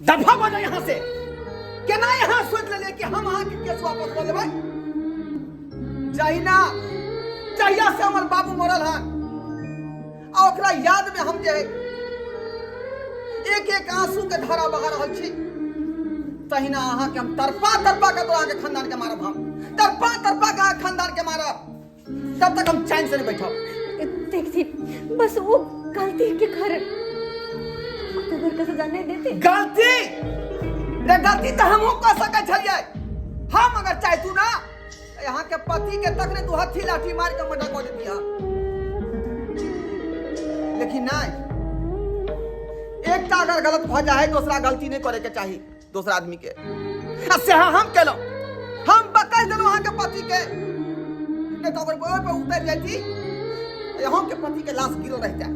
दफा भऽ जाओ यहाँ से। केना यहाँ सोच लेलियै कि हम अहाँके केस वापस लऽ लेबै? जहिना जहिया से हमर बाबू मरल हन आ ओकरा याद में हम जे एक एक आंसू के धारा बहा रहल छी, तहिना अहाँके हम तड़पा तड़पा के तोरा अहाँके खानदान के मारब। हम तड़पा तड़पा के अहाँके खानदान के मारब, तब तक हम चैन से नहीं बैठब। देखती बस वो गलती के कारण तो घर का सजा नहीं देते। गलती रे गलती तो हमहूँ कऽ सकै छलियै। हम अगर चाहतू ना तऽ यहाँ के पति के तक ने तू हथी लाठी मार के मर्डर कऽ देती हन, लेकिन नहीं। एकटा अगर गलत भऽ जाए दोसरा गलती नहीं करे के चाही दोसरा आदमी के, आ से हम केलहुँ। हम बकैस देलहुँ अहाँके पति के, नहीं तो अगर ओहि पर उतरि जाती यहाँ के पति के लाश गिरल रहिता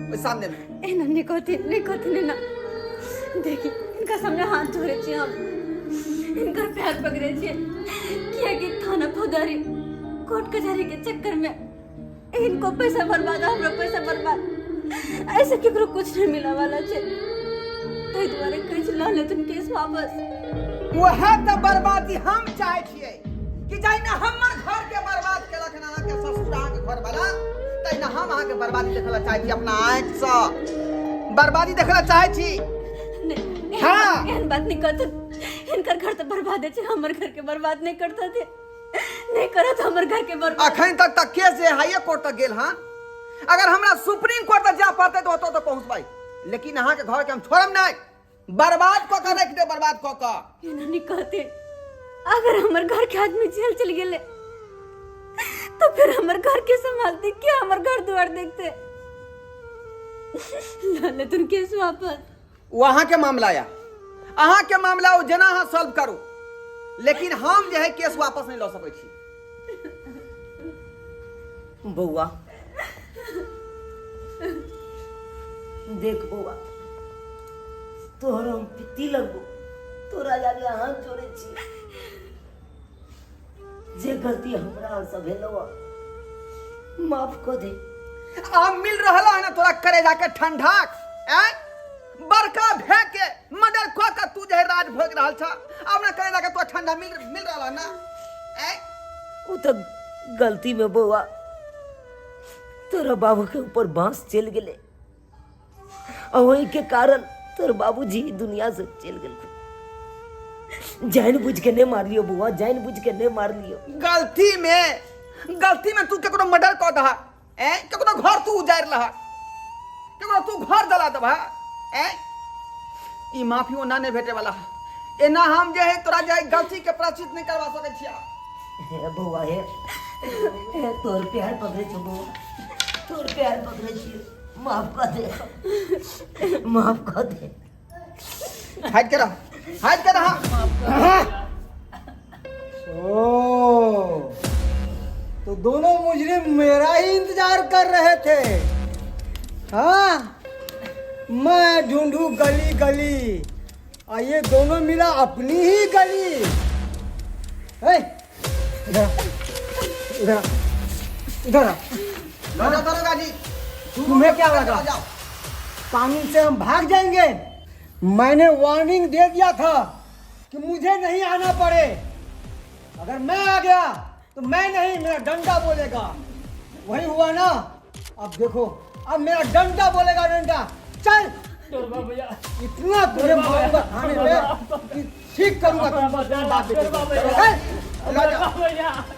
ओहि सामने में। एना नहीं कहती, नहीं कहती नहीं ना। देखी इनका सामने हाथ जोड़े छी हम, इनकर पैर पकड़े छी, किया कि थाना फौजदारी कोर्ट कचहरी के चक्कर में इनको पैसा बर्बाद, हमरो पैसा बर्बाद, ऐसे केकरो कुछ नहीं मिला वाला छे। ताहि दुआरे कहै छी लऽ लेथुन केस वापस। वएह तऽ बर्बादी हम चाहै छियै कि जहिना हमर घर के बर्बाद केलक हन अहाँके ससुर अहाँके घरवाला, तहिना हम अहाँके बर्बादी देखऽ लए चाहै छी, अपना आँखिसँ बर्बादी देखऽ लए चाहै छी। नहीं, हाँ। एहन बात नहीं कहथुन। हिनकर घर तऽ बर्बाद छै, हमर घर के बर्बाद नहीं करतथिन, नहीं करत हमर घर के बर्बाद। अखन तक तऽ केस जे हाईए कोर्ट तक गेल हन, अगर हमरा सुप्रीम कोर्ट तक जाय पड़तै तऽ ओतऽ तऽ पहुँचबै, लेकिन अहाँके घर के हम छोड़ब नहि, बर्बाद कऽ के राखि देब, बर्बाद कऽ के। एना नहीं कहते, अगर हमर घर के आदमी जेल चल गेले तो फिर हमर घर के संभालते क्या, हमर घर द्वार देखते? लाले तुम केस वापस। ओ अहाँके मामला या अहाँके मामला ओ जेना अहाँ सॉल्व करू, लेकिन हम जे है केस वापस नहीं लऽ सकै छी। बौआ देख बौआ, तोहर हम पित्ती लगबो, तोरा जाके हाथ जोड़े छी, जे गलती हमरा से भेलो माफ कऽ दे। आब मिल रहल है ना तोरा करेजा के ठंडा? ऐं बड़का भे के मर्डर कऽ के तू जे है राज भोग रहल छ, आब ना करेजा के तोरा ठंडा मिल मिल रहल है ना? ऐं उ तो गलती में बौआ तोरा बाबू के ऊपर बांस चल गेले और वही के कारण तोर बाबूजी दुनिया से चल गेल। जान बुझ के नहीं मार लियो बौआ, जान बुझ के नहीं मार लियो। गलती में तू केकरो मर्डर कऽ दहा, ऐं केकरो घर तू उजाड़ि लहा, केकरो तू घर जला दबहा, ऐं ई माफी ओना नहीं भेटे वाला है। एना हम जे है तोरा जे है गलती के प्रायश्चित नहीं करवा सकै छिया। हे बौआ, हे हे तोर प्यार पकड़े छो बौआ, तोर प्यार पकड़े छियो, माफ कर दे, माफ कर दे। हट के रह, हट के रह। ओ तो दोनों मुजरिम मेरा ही इंतजार कर रहे थे। हाँ, मैं ढूंढू गली गली और ये दोनों मिला अपनी ही गली। ए, इधर आ, इधर आ, इधर आ। लो जाओ दरोगा जी। तुम्हें क्या लगा जाओ। कानून से हम भाग जाएंगे? मैंने वार्निंग दे दिया था कि मुझे नहीं आना पड़े, अगर मैं आ गया तो मैं नहीं, मेरा डंडा बोलेगा। वही हुआ ना, अब देखो, अब मेरा डंडा बोलेगा, डंडा। चल इतना तुझे मारूंगा थाने पे कि ठीक करूंगा तुम बाप बेटे को। ए, लो जाओ।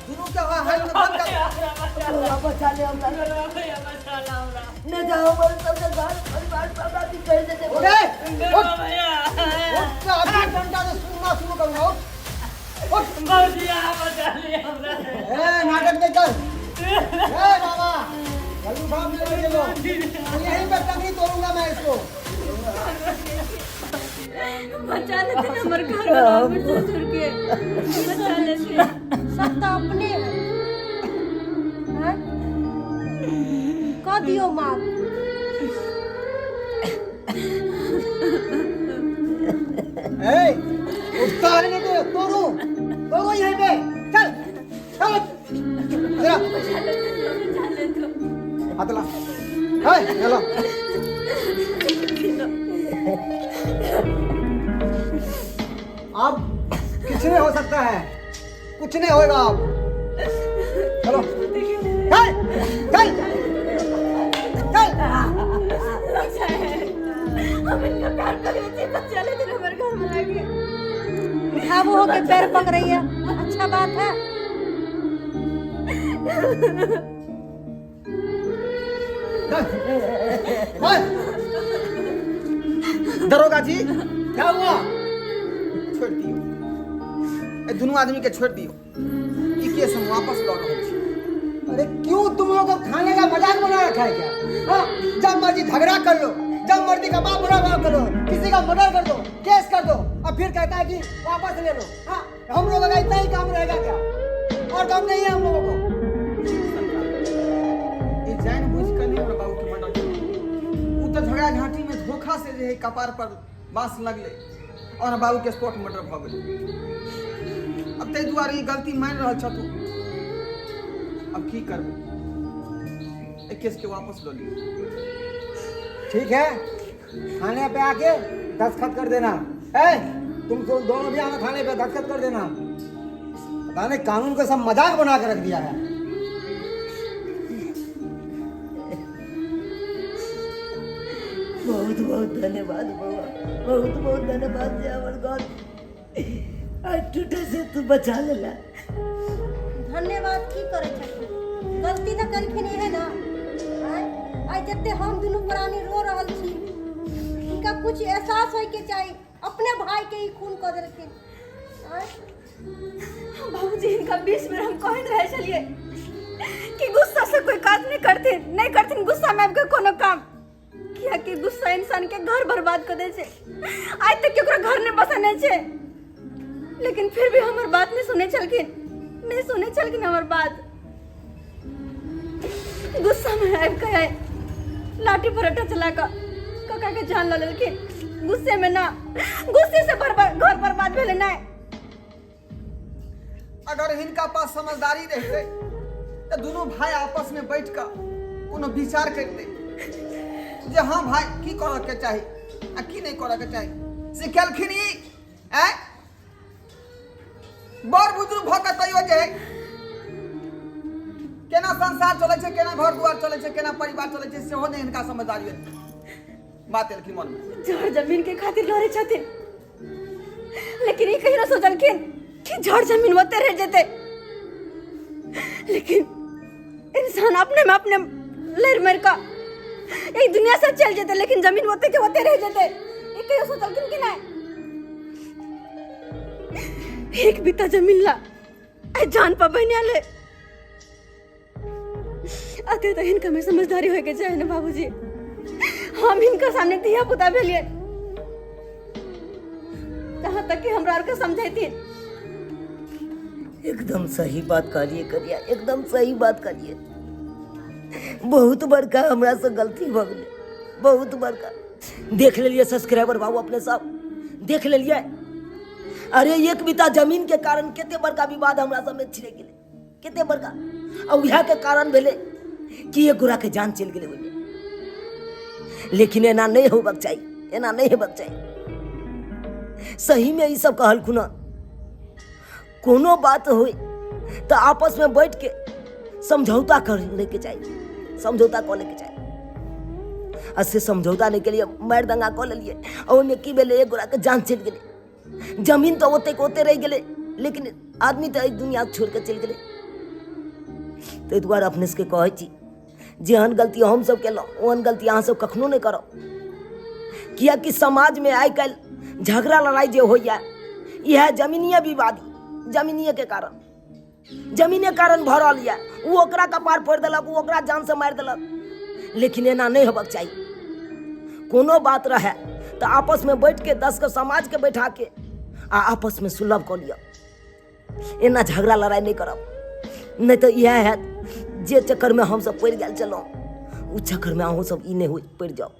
दुनू के हाथ में बंद कर। बौआ बचा ले हमरा, नहीं तो हमारे सबके घर परिवार बर्बादी कर देते। उठ ए, उठ। उठ के अभी डंडा से सुनना शुरू करूंगा। उठ उठ। ए नाटक नहीं कर। ए बाबा जल्दी साहब मेरे चलो, यहीं पे टंगी तोड़ूंगा मैं इसको। बचा लेते हमर घर वाला, हमर ससुर के बचा लेते। सब तऽ अपने है, हैं? कऽ दियौ माफ। ए उठता है नहीं तो तोड़ू तोड़ो यहीं पे। चल चल जरा बचा लेते, बचा लेते। हाथ ला। ए चलो। अब कुछ नहीं हो सकता है, कुछ नहीं होएगा अब। चलो चल चल चल। हम इनका प्यार पकड़े थे तो चले थे हमारे घर में लाके। भावो होके पैर पकड़ैया, अच्छा बात है। दरोगा जी, क्या हुआ? छोड़ दियो, ए दुनू आदमी के छोड़ दियो, ई केस हम वापस लऽ रहल छी। अरे क्यों तुम लोग अब थाने का मजाक बना रखा है क्या? हाँ, जब मर्जी झगड़ा कर लो, जब मर्जी का बाप बुरा भाव करो, किसी का मर्डर कर दो, केस कर दो, और फिर कहता है कि वापस ले लो। हाँ, हम लोगों का इतना ही काम रहेगा क्या? और काम नहीं है हम लोगों को। ई जान बुझ के नहीं हमरा बाबू के मर्डर केलक। उ तऽ झगड़ा झांटी में धोखा से जे है कपार पर बांस लगले और बाबू के स्पॉट मर्डर भऽ गेलै। अब ताहि दुआरे ई गलती मानि रहल छथु। अब की करबै, एहि केस के वापस लऽ लियौ। ठीक है, थाने पे आके दस्तखत कर देना। ए, तुम तो दोनों भी आना थाने पे दस्तखत कर देना। पता नहीं कानून को सब मजाक बना के रख दिया है। बहुत बहुत धन्यवाद बउआ, बहुत बहुत धन्यवाद जे हमर घर आइ टूटे से तू बचा लेला। धन्यवाद की करै छथिन, गलती तऽ केलखिन इहे ने। आँय, आइ जते हम दुनू प्राणी रो रहल छी, हिनका कुछ एहसास होइके चाही, अपने भाई के ही खून कऽ देलखिन। आँय, बाबूजी हिनका 20 बेर हम कहैत रहै छलियै कि गुस्सा से कोई काज नहीं करथिन, नहीं करथिन गुस्सा में आबि कऽ कोनो काम, कियाकि गुस्सा इंसान के घर बर्बाद कऽ दै छै। आइ तक केकरो घर नहि बसेने छै, लेकिन फिर भी हमर बात नहीं सुनै छलखिन, नहीं सुनै छलखिन हमर बात। गुस्सा में आबि कऽ लाठी परोठा चला कऽ काका के जान लऽ लेलखिन। गुस्से में ना, गुस्से से घर बर्बाद भेलै नहि। अगर हिनका पास समझदारी रहते तऽ दुनू भाई आपस में बैठ कऽ कोनो विचार करते जे हाँ भाई की करऽ के चाही आ की नहीं करऽ के चाही, से केलखिन ई। आँय, बड़ बुजुर्ग भऽ कऽ तैयो जे है केना संसार चलै छै, केना घर दुआर चलै छै, केना परिवार चलै छै, सेहो नहि हिनका समझदारी बात एलखिन मन में। जड़ जमीन के खातिर लड़े छथिन, लेकिन ई कहियो सोचलखिन कि जड़ जमीन ओते रह जेतै, लेकिन इंसान अपने में अपने लड़ मर कऽ एक दुनिया से चल जेतै, लेकिन जमीन ओते के ओते रह जेतै, ई कहियो सोचलखिन कि नहि। एक बीता जमीन ला आइ जान पर बनिया ले अते तऽ हिनका में समझदारी होय के चाही ने बाबूजी। हम हिनका सामने धिया पुता भेलियै, जहाँ तक कि हमरा आरके समझैथिन। एकदम सही बात कहलिए करिया, एकदम सही बात कहलिए। बहुत बड़का हमरा से गलती भऽ गेलै, बहुत बड़का। देख लेलिए सब्सक्राइबर बाबू अपने सब देख लेलिए। अरे एक बीता जमीन के कारण कते बड़का विवाद हमरा सब में छिड़क गेलै, कते बड़का। आ उएह के कारण भेलै कि एक गोरा के जान चलि गेलै ओहिमे। लेकिन एना नहि होबक चाही, एना नहि हेबाक चाही। सही में ई सब कहलखुन हँ, कोनो बात होय तऽ आपस में बैठ के समझौता कर लैके चाही, समझौता कऽ लैके चाही। आ से समझौता नहि केलियै, मारि दंगा कऽ लेलियै। आ ओहिमे की भेलै, एक गोराके जान चलि गेलै, जमीन तऽ ओतेक ओते रहि गेलै, लेकिन आदमी तऽ एहि दुनिया छोड़ि कऽ चलि गेलै। ताहि दुआरे अपने सबके कहै छी, जेहन गलती हमसब केलहुँ ओहन गलती अहाँसब कखनो नहि करब। किएकि समाजमे आइ काल्हि झगड़ा लड़ाइ जे होइए, इएह जमीनिये विवाद, जमीनियेके कारण, जमीने कारण भऽ रहल यऽ। ओ ओकरा कपार फोड़ि देलक, ओ ओकरा जानसँ मारि देलक। लेकिन एना नहि हेबाक चाही। कोनो बात रहए तऽ आपसमे बैठके 10 गो समाजके बैठाके आ आपसमे सुलभ कऽ लिअ। एना झगड़ा लड़ाइ नहि करब, नहि तऽ इएह हैत जे चक्करमे हमसब पड़ि गेल छलहुँ ओ चक्करमे अहूँसब ई नहि होइ पड़ि जाउ।